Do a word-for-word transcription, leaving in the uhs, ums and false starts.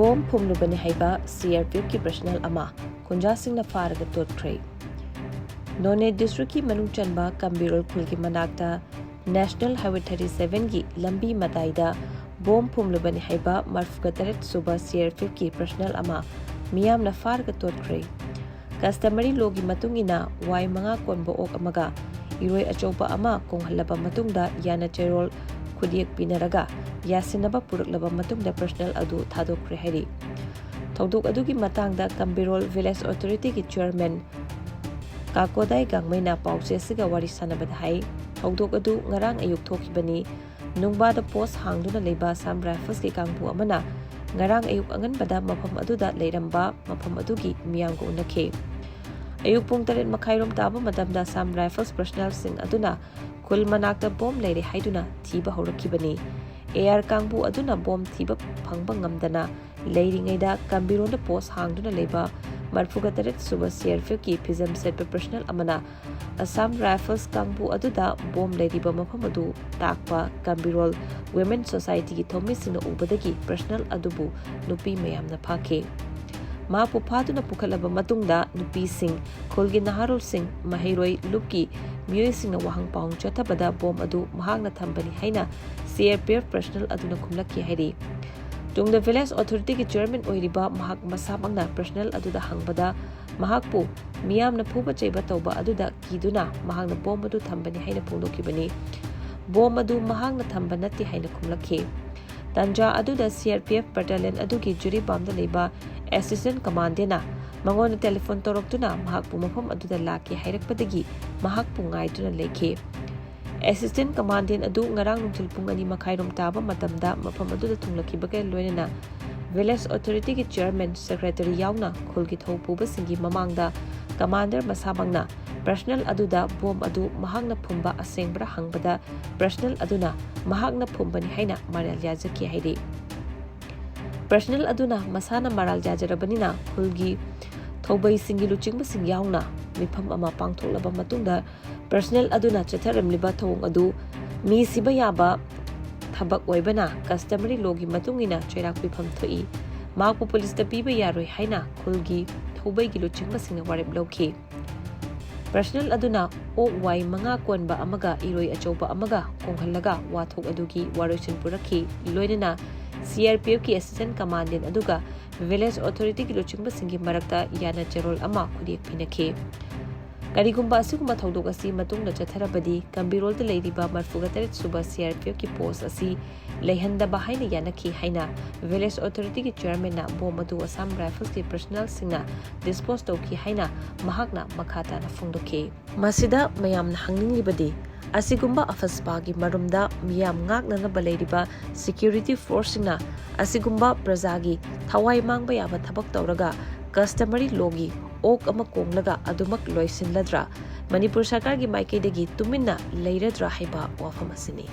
Bomb ꯐꯨꯝꯂꯨꯕꯅꯤ ꯍꯥꯏꯕ ꯁꯤ R P ꯑꯦꯐꯀꯤ personal ꯑꯃ ꯈꯨꯟꯖꯥꯁꯤꯡꯅ ꯐꯥꯔꯒ ꯇꯣꯠꯈ꯭ꯔꯦ꯫ ꯅꯣꯅꯦ ꯗꯤꯁꯇ꯭ꯔꯤꯛꯀꯤ ꯃꯅꯨꯡ ꯆꯟꯕ ꯀꯝꯕꯤꯔꯣꯜ ꯈꯨꯜꯒꯤ ꯃꯅꯥꯛꯇ ꯅꯦꯁꯅꯦꯜ ꯍꯥꯏꯋꯦ ꯊꯥꯔꯇꯤ ꯁꯚꯦꯟꯒꯤ ꯂꯝꯕꯤ ꯃꯇꯥꯏꯗ ꯕꯣꯝ ꯐꯨꯝꯂꯨꯕꯅꯤ ꯍꯥꯏꯕ ꯃꯔꯐꯨꯒ ꯇꯔꯦꯠ ꯁꯨꯕ ꯁꯤ ꯑꯥꯔ ꯄꯤ ꯑꯦꯐꯀꯤ ꯄꯔꯁꯅꯦꯜ ꯑꯃ ꯃꯤꯌꯥꯝꯅ ꯐꯥꯔꯒ ꯇꯣꯠꯈ꯭ꯔꯦ꯫ ꯀꯁꯇꯃꯔꯤ ꯂꯣꯒꯤ ꯃꯇꯨꯡ ꯏꯟꯅ ꯋꯥꯏ ꯃꯉꯥ ꯀꯣꯟꯕ ꯑꯣꯛ ꯑꯃꯒ ꯏꯔꯣꯏ ꯑꯆꯧꯕ ꯑꯃ ꯀꯣꯡꯍꯜꯂꯕ ꯃꯇꯨꯡꯗ ꯌꯥꯅ ꯆꯩꯔꯣꯜ ꯈꯨꯠꯌꯦꯛ ꯄꯤꯅꯔꯒ ꯌꯥꯁꯤꯟꯅꯕ ꯄꯨꯔꯛꯂꯕ ꯃꯇꯨꯡꯗ ꯄꯔꯁꯅꯦꯜ ꯑꯗꯨ ꯊꯥꯗꯣꯛꯈ꯭ꯔꯦ ꯍꯥꯏꯔꯤ꯫ ꯊꯧꯗꯣꯛ ꯑꯗꯨꯒꯤ ꯃꯇꯥꯡꯗ ꯀꯝꯕꯤꯔꯣꯜ ꯚꯤꯂꯦꯖ ꯑꯣꯊꯣꯔꯤꯇꯤꯒꯤ ꯆꯤꯌꯔꯃꯦꯟ ꯀꯥꯀꯣꯗꯥꯏ ꯒꯥꯡꯃꯩꯅ ꯄꯥꯎꯆꯦꯁꯤꯒ ꯋꯥꯔꯤ ꯁꯥꯟꯅꯕꯗ ꯍꯥꯏ, ꯊꯧꯗꯣꯛ ꯑꯗꯨ ꯉꯔꯥꯡ ꯑꯌꯨꯛ ꯊꯣꯛꯈꯤꯕꯅꯤ꯫ ꯅꯨꯡꯕꯥꯗ ꯄꯣꯁ ꯍꯥꯡꯗꯨꯅ ꯂꯩꯕ ꯑꯁꯥꯝ ꯔꯥꯏꯐꯜꯁꯀꯤ ꯀꯥꯡꯕꯨ ꯑꯃꯅ ꯉꯔꯥꯡ ꯑꯌꯨꯛ ꯑꯉꯟꯕꯗ ꯃꯐꯝ ꯑꯗꯨꯗ ꯂꯩꯔꯝꯕ ꯃꯐꯝ ꯑꯗꯨꯒꯤ ꯃꯤꯌꯥꯝꯒ ꯎꯅꯈꯤ꯫ ꯑꯌꯨꯛ ꯄꯨꯡ ꯇꯔꯦꯠ ꯃꯈꯥꯏꯔꯣꯝ ꯇꯥꯕ ꯃꯇꯝꯗ ꯑꯁꯥꯝ ꯔꯥꯏꯐꯜꯁ ꯄꯔꯁꯅꯦꯜꯁꯤꯡ ꯑꯗꯨꯅ ꯈꯨꯜ ꯃꯅꯥꯛꯇ ꯕꯣꯝ ꯂꯩꯔꯦ ꯍꯥꯏꯗꯨꯅ ꯊꯤꯕ ꯍꯧꯔꯛꯈꯤꯕꯅꯤ꯫ ꯑꯦ ꯑꯥꯔ ꯀꯥꯡꯕꯨ ꯑꯗꯨꯅ ꯕꯣꯝ ꯊꯤꯕ ꯐꯪꯕ ꯉꯝꯗꯅ ꯂꯩꯔꯤꯉꯩꯗ ꯀꯝꯕꯤꯔꯣꯟꯗ ꯄꯣꯁ ꯍꯥꯡꯗꯨꯅ ꯂꯩꯕ ꯃꯔꯐꯨꯒ ꯇꯔꯦꯠ ꯁꯨꯕ ꯁꯤ ꯑꯥꯔ ꯄꯤ ꯑꯦꯐꯀꯤ ꯐꯤꯖꯝ ꯁꯦꯠꯄ ꯄꯔꯁꯅꯦꯜ ꯑꯃꯅ ꯑꯁꯥꯝ ꯔꯥꯏꯐꯜꯁ ꯀꯥꯡꯕꯨ ꯑꯗꯨꯗ ꯕꯣꯝ ꯂꯩꯔꯤꯕ ꯃꯐꯝ ꯑꯗꯨ ꯇꯥꯛꯄ ꯀꯝꯕꯤꯔꯣꯜ ꯋꯤꯃꯦꯟ ꯁꯣꯁꯥꯏꯇꯤꯒꯤ ꯊꯧꯃꯤꯁꯤꯡꯅ ꯎꯕꯗꯒꯤ ꯄꯔꯁꯅꯦꯜ ꯑꯗꯨꯕꯨ ꯅꯨꯄꯤ ꯃꯌꯥꯝꯅ ꯐꯥꯈꯤ꯫ ꯃꯍꯥꯛꯄꯨ ꯐꯥꯗꯨꯅ ꯄꯨꯈꯠꯂꯕ ꯃꯇꯨꯡꯗ ꯅꯨꯄꯤꯁꯤꯡ, ꯈꯨꯜꯒꯤ ꯅꯍꯥꯔꯣꯜꯁꯤꯡ, ꯃꯍꯩꯔꯣꯏ ꯂꯨꯞꯀꯤ ꯃꯤꯑꯣꯏꯁꯤꯡꯅ ꯋꯥꯍꯪ ꯄꯥꯎꯍꯪ ꯆꯠꯊꯕꯗ ꯕꯣꯝ ꯑꯗꯨ ꯃꯍꯥꯛꯅ ꯊꯝꯕꯅꯤ ꯍꯥꯏꯅ ꯁꯤ ꯑꯥꯔ ꯄꯤ ꯑꯦꯐ ꯄꯔꯁꯅꯦꯜ ꯑꯗꯨꯅ ꯈꯨꯝꯂꯛꯈꯤ ꯍꯥꯏꯔꯤ꯫ ꯇꯨꯡꯗ ꯚꯤꯂꯦꯖ ꯑꯣꯊꯣꯔꯤꯇꯤꯒꯤ ꯆꯤꯌꯔꯃꯦꯟ ꯑꯣꯏꯔꯤꯕ ꯃꯍꯥꯛ ꯃꯁꯥꯃꯛꯅ ꯄꯔꯁꯅꯦꯜ ꯑꯗꯨꯗ ꯍꯪꯕꯗ ꯃꯍꯥꯛꯄꯨ ꯃꯤꯌꯥꯝꯅ ꯐꯨꯕ ꯆꯩꯕ ꯇꯧꯕ ꯑꯗꯨꯗ ꯀꯤꯗꯨꯅ ꯃꯍꯥꯛꯅ ꯕꯣꯝ ꯑꯗꯨ ꯊꯝꯕꯅꯤ ꯍꯥꯏꯅ ꯐꯣꯡꯗꯣꯛꯈꯤꯕꯅꯤ꯫ ꯕꯣꯝ ꯑꯗꯨ ꯃꯍꯥꯛꯅ ꯊꯝꯕ ꯅꯠꯇꯦ ꯍꯥꯏꯅ ꯈꯨꯝꯂꯛꯈꯤ꯫ ꯇꯥꯟꯖꯥ ꯑꯗꯨꯗ ꯁꯤ ꯑꯥꯔ ꯄꯤ ꯑꯦꯐ ꯕꯦꯇꯥꯂꯤꯌꯟ ꯑꯗꯨꯒꯤ ꯖꯤꯔꯤꯕꯥꯝꯗ ꯂꯩꯕ ꯑꯦꯁꯤꯁꯇꯦꯟ ꯀꯃꯥꯟꯗꯦꯟꯅ ꯃꯉꯣꯟꯗ ꯇꯦꯂꯤꯐꯣꯟ ꯇꯧꯔꯛꯇꯨꯅ ꯃꯍꯥꯛꯄꯨ ꯃꯐꯝ ꯑꯗꯨꯗ ꯂꯥꯛꯀꯦ ꯍꯥꯏꯔꯛꯄꯗꯒꯤ ꯃꯍꯥꯛꯄꯨ ꯉꯥꯏꯗꯨꯅ ꯂꯩꯈꯤ꯫ ꯑꯦꯁꯤꯁꯇꯦꯟ ꯀꯃꯥꯟꯗꯦꯟ ꯑꯗꯨ ꯉꯔꯥꯡ ꯅꯨꯡꯊꯤꯜ ꯄꯨꯡ ꯑꯅꯤ ꯃꯈꯥꯏꯔꯣꯝ ꯇꯥꯕ ꯃꯇꯝꯗ ꯃꯐꯝ ꯑꯗꯨꯗ ꯊꯨꯡꯂꯛꯈꯤꯕꯒ ꯂꯣꯏꯅꯅ ꯚꯤꯂꯦꯖ ꯑꯣꯊꯣꯔꯤꯇꯤꯒꯤ ꯆꯤꯌꯔꯃꯦꯟ, ꯁꯦꯀ꯭ꯔꯦꯇꯔꯤ ꯌꯥꯎꯅ ꯈꯨꯜꯒꯤ ꯊꯧꯄꯨꯕꯁꯤꯡꯒꯤ ꯃꯃꯥꯡꯗ ꯀꯃꯥꯟꯗꯔ ꯃꯁꯥꯃꯛꯅ ꯄꯔꯁꯅꯦꯜ ꯑꯗꯨꯗ ꯕꯣꯝ ꯑꯗꯨ ꯃꯍꯥꯛꯅ ꯐꯨꯝꯕ ꯑꯁꯦꯡꯕ꯭ꯔꯥ ꯍꯪꯕꯗ ꯄꯔꯁꯅꯦꯜ ꯑꯗꯨꯅ ꯃꯍꯥꯛꯅ ꯐꯨꯝꯕꯅꯤ ꯍꯥꯏꯅ ꯃꯔꯥꯜ ꯌꯥꯖꯈꯤ ꯍꯥꯏꯔꯤ꯫ ꯄꯔꯁꯅꯦꯜ ꯑꯗꯨꯅ ꯃꯁꯥꯅ ꯃꯔꯥꯜ ꯌꯥꯖꯔꯕꯅꯤꯅ ꯈꯨꯜꯒꯤ ꯊꯧꯕꯩꯁꯤꯡꯒꯤ ꯂꯨꯆꯤꯡꯕꯁꯤꯡ ꯌꯥꯎꯅ ꯃꯤꯐꯝ ꯑꯃ ꯄꯥꯡꯊꯣꯛꯂꯕ ꯃꯇꯨꯡꯗ ꯄꯔꯁꯅꯦꯜ ꯑꯗꯨꯅ ꯆꯠꯊꯔꯝꯂꯤꯕ ꯊꯧꯑꯣꯡ ꯑꯗꯨ ꯃꯤ ꯁꯤꯕ ꯌꯥꯕ ꯊꯕꯛ ꯑꯣꯏꯕꯅ ꯀꯁꯇꯃꯔꯤ ꯂꯣꯒꯤ ꯃꯇꯨꯡ ꯏꯟꯅ ꯆꯩꯔꯥꯛ ꯄꯤꯐꯝ ꯊꯣꯛꯏ꯫ ꯃꯍꯥꯛꯄꯨ ꯄꯨꯂꯤꯁꯇ ꯄꯤꯕ ꯌꯥꯔꯣꯏ ꯍꯥꯏꯅ ꯈꯨꯜꯒꯤ ꯊꯧꯕꯩꯒꯤ ꯂꯨꯆꯤꯡꯕꯁꯤꯡꯅ ꯋꯥꯔꯦꯞ ꯂꯧꯈꯤ꯫ ꯄꯔꯁꯅꯦꯜ ꯑꯗꯨꯅ ꯑꯣꯛ ꯋꯥꯏ ꯃꯉꯥ ꯀꯣꯟꯕ ꯑꯃꯒ ꯏꯔꯣꯏ ꯑꯆꯧꯕ ꯑꯃꯒ ꯀꯣꯡꯍꯜꯂꯒ ꯋꯥꯊꯣꯛ ꯑꯗꯨꯒꯤ ꯋꯥꯔꯣꯏꯁꯤꯟ ꯄꯨꯔꯛꯈꯤ꯫ ꯂꯣꯏꯅꯅ ꯁꯤ ꯑꯥꯔ ꯄꯤ ꯑꯦꯐꯀꯤ ꯑꯦꯁꯤꯁꯇꯦꯟ ꯀꯃꯥꯟꯗꯦꯟ ꯑꯗꯨꯒ ꯚꯤꯂꯦꯖ ꯑꯣꯊꯣꯔꯤꯇꯤꯒꯤ ꯂꯨꯆꯤꯡꯕꯁꯤꯡꯒꯤ ꯃꯔꯛꯇ ꯌꯥꯅ ꯆꯦꯔꯣꯜ ꯑꯃ ꯈꯨꯗꯦꯛ ꯄꯤꯅꯈꯤ꯫ ꯀꯔꯤꯒꯨꯝꯕ ꯑꯁꯤꯒꯨꯝꯕ ꯊꯧꯗꯣꯛ ꯑꯁꯤ ꯃꯇꯨꯡꯗ ꯆꯠꯊꯔꯕꯗꯤ ꯀꯝꯕꯤꯔꯣꯜꯗ ꯂꯩꯔꯤꯕ ꯃꯔꯤꯐꯨꯇꯔꯦꯠ ꯁꯨꯕ ꯁꯤ ꯑꯥꯔ ꯄꯤ ꯑꯦꯐꯀꯤ ꯄꯣꯁ ꯑꯁꯤ ꯂꯩꯍꯟꯗꯕ ꯍꯥꯏꯅ ꯌꯥꯅꯈꯤ ꯍꯥꯏꯅ ꯚꯤꯂꯦꯖ ꯑꯣꯊꯣꯔꯤꯇꯤꯒꯤ ꯆꯤꯌꯔꯃꯦꯟꯅ ꯕꯣꯝ ꯑꯗꯨ ꯑꯁꯥꯝ ꯔꯥꯏꯐꯜꯁꯀꯤ ꯄꯔꯁꯅꯦꯜꯁꯤꯡꯅ ꯗꯤꯁꯄꯣꯖ ꯇꯧꯈꯤ ꯍꯥꯏꯅ ꯃꯍꯥꯛꯅ ꯃꯈꯥ ꯇꯥꯅ ꯐꯣꯡꯗꯣꯛꯈꯤ꯫ ꯃꯁꯤꯗ ꯃꯌꯥꯝꯅ ꯍꯪꯅꯤꯡꯂꯤꯕꯗꯤ ꯑꯁꯤꯒꯨꯝꯕ ꯑꯐꯁꯄꯥꯒꯤ ꯃꯔꯨꯝꯗ ꯃꯤꯌꯥꯝ ꯉꯥꯛꯅꯅꯕ ꯂꯩꯔꯤꯕ ꯁꯦꯀ꯭ꯌꯨꯔꯤꯇꯤ ꯐꯣꯔꯁꯁꯤꯡꯅ ꯑꯁꯤꯒꯨꯝꯕ ꯄ꯭ꯔꯖꯥꯒꯤ ꯊꯋꯥꯏ ꯃꯥꯡꯕ ꯌꯥꯕ ꯊꯕꯛ ꯇꯧꯔꯒ ꯀꯁꯇꯃꯔꯤ ꯂꯣꯒꯤ ꯑꯣꯛ ꯑꯃ ꯀꯣꯡꯂꯒ ꯑꯗꯨꯃꯛ ꯂꯣꯏꯁꯤꯜꯂꯗ꯭ꯔꯥ? ꯃꯅꯤꯄꯨꯔ ꯁꯔꯀꯥꯔꯒꯤ ꯃꯥꯏꯀꯩꯗꯒꯤ ꯇꯨꯃꯤꯟꯅ ꯂꯩꯔꯗ꯭ꯔꯥ ꯍꯥꯏꯕ ꯋꯥꯐꯝ ꯑꯁꯤꯅꯤ꯫